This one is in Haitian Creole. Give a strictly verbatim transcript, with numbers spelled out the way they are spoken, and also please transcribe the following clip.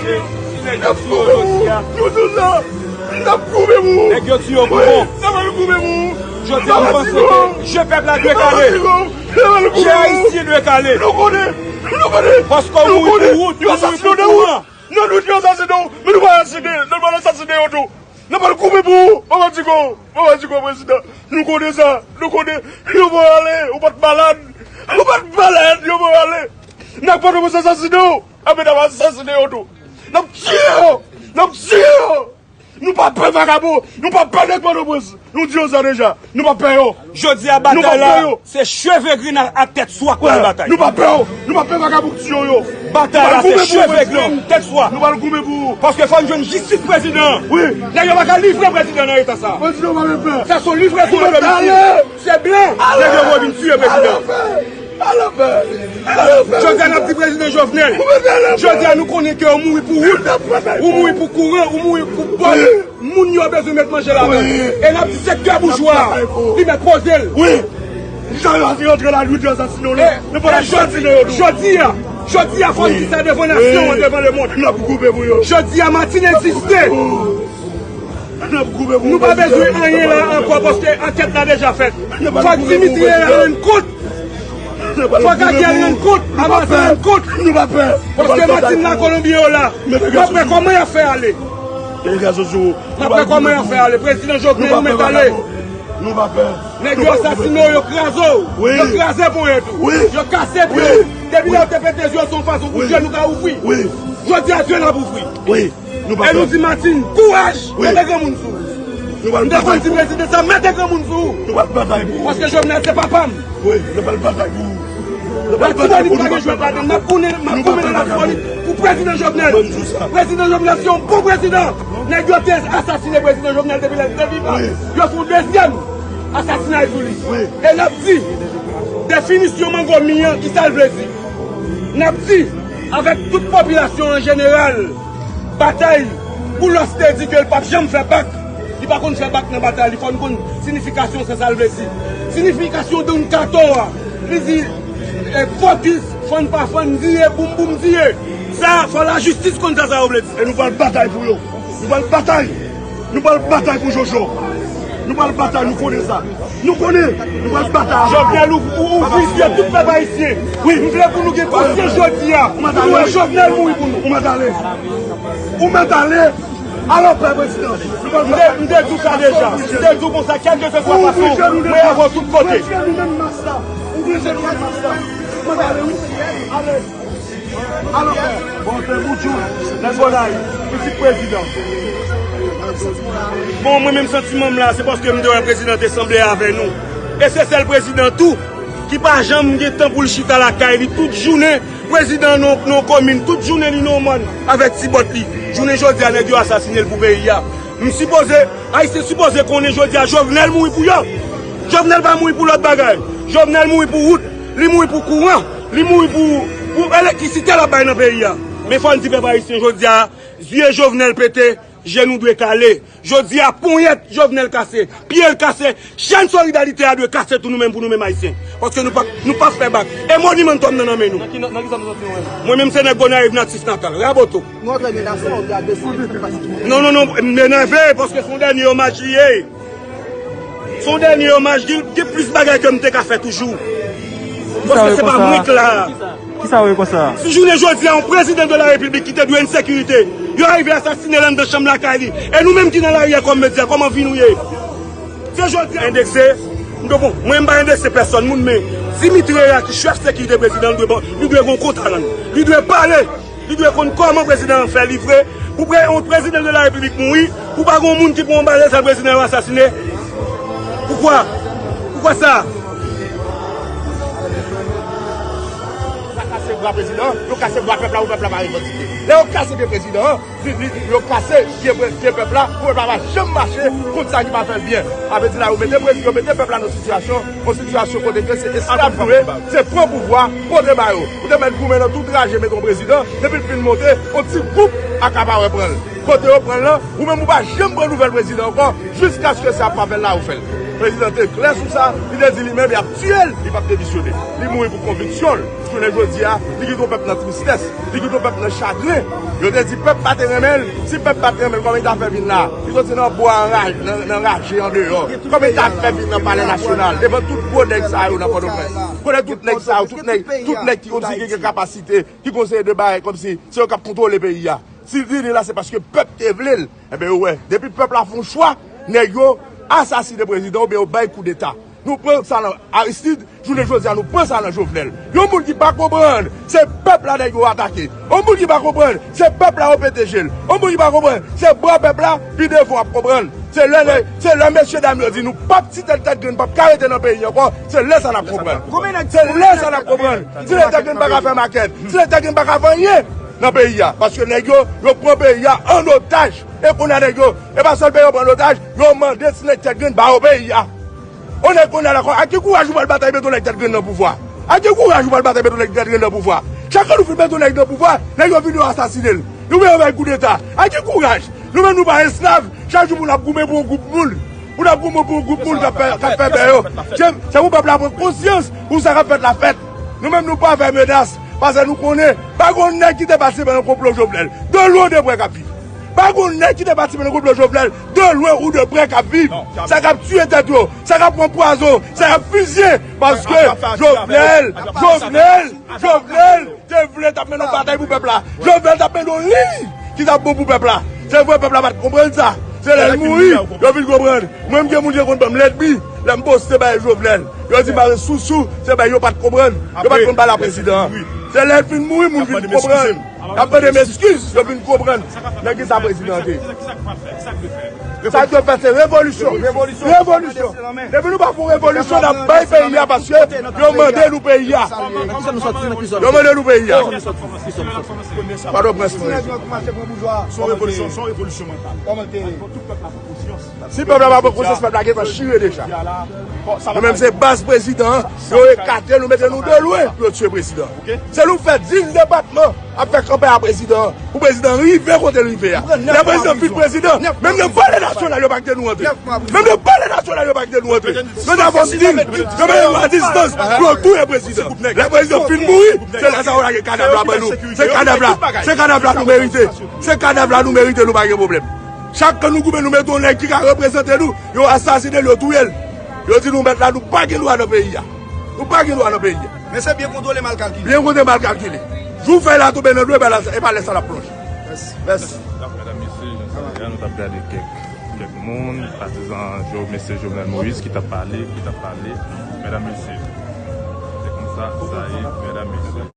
N ap koupe pou ou. Nou tout la. N ap koupe pou ou. Nèg yo tiye yo pou bon. N ap al koupe pou ou. Jodi a, nou panse ke je pèp la dwe kale. Je ayisyen dwe kale. Nou konnen. Nou konnen. Paske w mouri pou wout, ou mouri pou kouran. Nan nou di yo asasinen w, men nou pa asasinen, nou pa asasinen yo tou. N ap al koupe pou ou, Papa Diko, Papa Diko, prezidan. Nou konnen sa, nou konnen. Yo pa w ale, ou pa t malad. Ou pa t malad, yo pa w ale. N ap Pòtoprens asasinen w, anben n ap asasinen yo tou. N ap tiye yo, n ap tiye yo. Nou pa pè vakabon, nou pa pè nèg Pòtoprens. Nou di yo sa deja, nou pa pè yo. Jodi a, batay la, se cheve grenn ak tèt swa k pral batay. Nou pa pè yo, nou pa pè vakabon k tiye yo. Batay la, se cheve grenn, tèt swa. Nou pral goumen pou ou. Paske fò n jwenn jistis prezidan an. Wi. Nèg yo pa ka livre prezidan nan eta sa. Prezidan pa gen pè. Sa se yon livraison de domicile. Se blan. Nèg yo vin tiye prezidan. Jodi a, n ap di prezidan Jovenel. Jodi a, nou konnen ke ou mouri pou wout, ou mouri pou kouran, ou mouri pou bòn. Moun yo bezwen met manje ladan. E n ap di sektè boujwa a, li mèt poze l. Wi. Jan yo ap rantre lalwit, yo asasinen yo. Nou pa asasinen yo tou. Jodi a, jodi a, fò n di sa devan nasyon an, devan lemonn. N ap koupe pou yo. Jodi a, Martine egziste. Nou pa bezwen anyen la ankò paske ankèt la deja fèt. Fòk Dimitri rann kont. Fòk Ariel rann kont. Amazo rann kont. Paske Martine la, Kolonbyen yo la. M ap wè kòman y ap fè ale. M ap wè kòman y ap fè ale. Prezidan Jovenel, ou mèt ale. Nèg yo asasinen w, yo kraze w. Yo kraze ponyèt ou. Yo kase pye w. Depi lè yo te pete zye w, se yon fason pou je nou ka ouvri. Jodi a, zye n ap ouvri. E nou di Martine, kouraj, mete granmoun sou ou. M te konn di prezidan sa, mete granmoun sou ou. Paske Jovenel se papa m. Latibonit pa gen jwèt ladan l. M ap goumen, m ap goumen nan Latibonit pou prezidan Jovenel. Prezidan Jovenel se yon bon prezidan. Nèg yo te asasinen prezidan Jovenel depi lè l te vivan. Yo fè yon dezyèm asasinay sou li. E n ap di, definisyon mango mi an, ki sa l vle di? N ap di, avèk tout popilasyon an jeneral, batay, Boulos te di ke l p ap janm fè bak. Li pa konn fè bak nan batay li, fò n konn siyifikasyon sa, sa l vle di. Siyifikasyon Don Kato a, li di, eh, fokis, fann pa fann, diye, boum boum, diye. Sa, fò lajistis konn sa, sa yo vle di. E nou pral batay pou yo. Nou pral batay. Nou pral batay pou Jojo. Nou pral batay, nou konnen sa. Nou konnen, nou pral batay avè yo. Jovenel, ou, ou, ou vizye tout pèp ayisyen. Wi. M vle pou nou gen konsyans jodi a. Pou nou wè Jovenel mouri pou nou. Ou mèt ale. Ou mèt ale. Alò, pè prezidan. M te, m te di w sa deja. M te di w konsa, kèlkeswa fason, mwen avè w tout kote. Ou vle nou menm mas la. Ou vle nou menm mas la. Ou mèt ale, wi. Ale. Alò, bon, se Boudjou, nèg Bonay, pitit prezidan. Bon, mwen menm santiman m la, se paske m te wè prezidan te sanble avè nou. E se sèl prezidan tou ki pa janm gen tan pou l chita lakay li tout jounen. Prezidan nan, nan komin, tout jounen li nan mòn avèk ti bòt li. Jounen jodi a, nèg yo asasinen l pou peyi a. M sipoze, Ayisyen sipoze konnen jodi a, Jovenel mouri pou yo. Jovenel pa mouri pou lòt bagay. Jovenel mouri pou wout, li mouri pou kouran, li mouri pou, pou elektrisite l ap bay nan peyi a. Men fò n di pèp ayisyen jodi a, zye Jovenel pete, je nou dwe kale. Jodi a, ponyèt Jovenel kase, pye l kase, chèn solidarite a dwe kase tou nou menm pou nou menm Ayisyen. Paske nou p ap, nou p ap fè bak. E monimanntòm nan nan men nou. Nan ki, nan, nan ki zòn nou soti nou menm? Mwen menm se nèg Gonayiv natif natal, Raboto. Nou antre nan nasyon, ou te al desann, sa k pase? Non, non, non, m enève paske se yon dènye omaj li ye. Se yon dènye omaj, gen, gen plis bagay ke m te ka fè toujou. Paske se pa mwen k la. Kisa w ye konsa? Si jounen jodi a, yon prezidan de la repiblik ki te dwe yon sekirite, yo rive asasinen l anndan chanm lakay li. E nou menm ki nan lari a kòm medya, kòman vi nou ye? Se jodi a. Endekse, m te bon, mwen m pa endekse pèsòn moun, men Dimitri a ki chèf sekirite prezidan, li dwe, li dwe gen yon kont a rann. Li dwe pale. Li dwe konn kòman prezidan an fè livre. Pou pre-, yon prezidan de la repiblik mouri, pou pa gen yon moun ki pran yon bal, se prezidan yo asasinen. Poukwa? Poukwa sa? Yo kase bra prezidan, yo kase bra pèp la, pou pèp la pa revandike. Lè yo kase pye prezidan an, li, li, yo kase pye, pye pèp la, pou pèp la pa janm mache kont sa ki pa fè l byen. Sa vle di la, yo mete prezi-, yo mete pèp la nan sitiyasyon, yon sitiyasyon kote ke se esklav nou ye, se pran pouvwa, pote ba yo. Ou te mèt goumen nan tout raje, mete yon prezidan, depi l fin monte, yon ti gwoup akapare pran l. Kote yo pran l lan, ou menm ou pa janm pran nouvèl prezidan ankò, jiskaske se ap pa fè l la, ou fè l. Prezidan te klè sou sa, li te di li menm y ap tiye l, li p ap demisyone. Li mouri pou konviksyon l. Jounen jodi a, li kite yon pèp nan tristès, li kite yon pèp nan chagren. Yo te di pèp pa te renmen l, si pèp pa te renmen l, kòman li ta fè vin la? Li soti nan bwa anraj-, nan, nan raje andeyò. Kòman li ta fè vin nan Palè Nasyonal, devan tout gwo nèg sa yo nan Pòtoprens? Kote tout nèg sa yo, tout nèg, tout nèg ki kòmsi ki gen kapasite, ki konseye de bagay kòmsi se yo k ap kontwole peyi a. Si l vini la, se paske pèp te vle l. Enben, yo wè, depi pèp la fè yon chwa, nèg yo asasine prezidan oubyen yo bay koudeta. Nou pran sa nan Aristide, jounen jodi a, nou pran sa nan Jovenel. Yon moun ki pa konprann, se pèp la nèg yo atake. Yon moun ki pa konprann, se pèp la yo pete je l. Yon moun ki pa konprann, se bwa pèp la, pi devan w ap konprann. Se lè, se lè mesye dam yo di nou p ap, si tèt tèt grenn p ap ka rete nan peyi ankò, se lè sa n ap konprann. Se lè sa n ap konprann. Si tèt tèt grenn pa ka fè makèt, si tèt tèt grenn pa ka fè anyen nan peyi a. Paske nèg yo, yo pran peyi a an otaj. E kounye a nèg yo, e pa sèl peyi yo pran an otaj, yo mande si nèg tèt grenn ba yo peyi a. On nèg kounye a la, a ki kouraj ou pral batay mete yon nèg tèt grenn nan pouvwa? A ki kouraj ou pral batay mete yon nèg tèt grenn nan pouvwa? Chak lè nou fin mete yon nèg nan pouvwa, nèg yo vin yo asasine l. Nou vle yo bay koudeta. A ki kouraj? Nou menm nou pa esklav. Chak jou pou n ap goumen pou yon gwoup moun. Pou n ap goumen pou yon gwoup moun k ap fè, k ap fè bè yo. Se, se pou pèp la pran konsyans pou sa k ap fèt la fèt. Nou menm nou pa fè menas. Paske nou konnen, pa gon nèg ki te patisipe nan konplo Jovenel. De lwen ou de prè k ap viv. Pa gon nèg ki te patisipe nan konplo Jovenel. De lwen ou de prè k ap viv. Sa k ap tiye tèt yo. Sa k ap pran pwazon. Sa k ap fizye. Paske Jovenel, Jovenel, Jovenel te vle t ap mennen yon batay pou pèp la. Jovenel t ap mennen yon liy ki t ap bon pou pèp la. Se vre pèp la pa t konprann sa. Se lè l mouri, yo vin konprann. Mwen, m gen moun ki konn ban m lènmi. Lè m poste bay Jovenel, yo di m pase sousou, se bay yo pa t konprann. Yo pa t konn pale a prezidan an. Se lè l fin mouri, moun vin konprann. Y ap mande m eskiz, yo vin konprann nan kisa prezidan an te ye. Sa k dwe fèt, se revolisyon. Revolisyon. Depi nou pa fè revolisyon, n ap bay peyi a paske yo mande nou peyi a. Yo mande nou peyi a. Pòtoprens nou ye. Se yon revolisyon, se yon revolisyon mantal. Si pèp la pa pran konsyans, pèp la gentan chire deja. Nou menm se baz prezidan an, yo ekate nou, mete nou de lwen pou yo tiye prezidan. Se nou fè dis depatman ap fè kanpay a prezidan an, pou prezidan an rive kote l rive a. Lè prezidan fin prezidan, menm nan Palè Nasyonal yo pa kite nou antre. Menm nan Palè Nasyonal yo pa kite nou antre. Yo ta fè yon deal, yo mete nou a distans pou yo touye prezidan. Lè prezidan fin mouri, se lè sa yo lage kadav la ban nou. Se kadav la, se kadav la nou merite. Se kadav la nou merite, nou pa gen pwoblèm. Chak kan nou goumen, nou mete yon nèg ki ka reprezante nou, yo asasine l, yo touye l. Yo di nou mèt la, nou pa gen dwa nan peyi a. Nou pa gen dwa nan peyi a. Men se byen kontwole, mal kalkile. Byen kontwole, mal kalkile. Jou fèy la tonbe nan dlo, e pa lè sa l ap plonje. Mèsi. Mèsi. Medam, mesye, jan sa ye a, nou t ap gade kèk, kèk moun, patizan Jo-, mesye Jovenel Moïse ki t ap pale, ki t ap pale. Medam, mesye, se konsa sa ye, medam, mesye.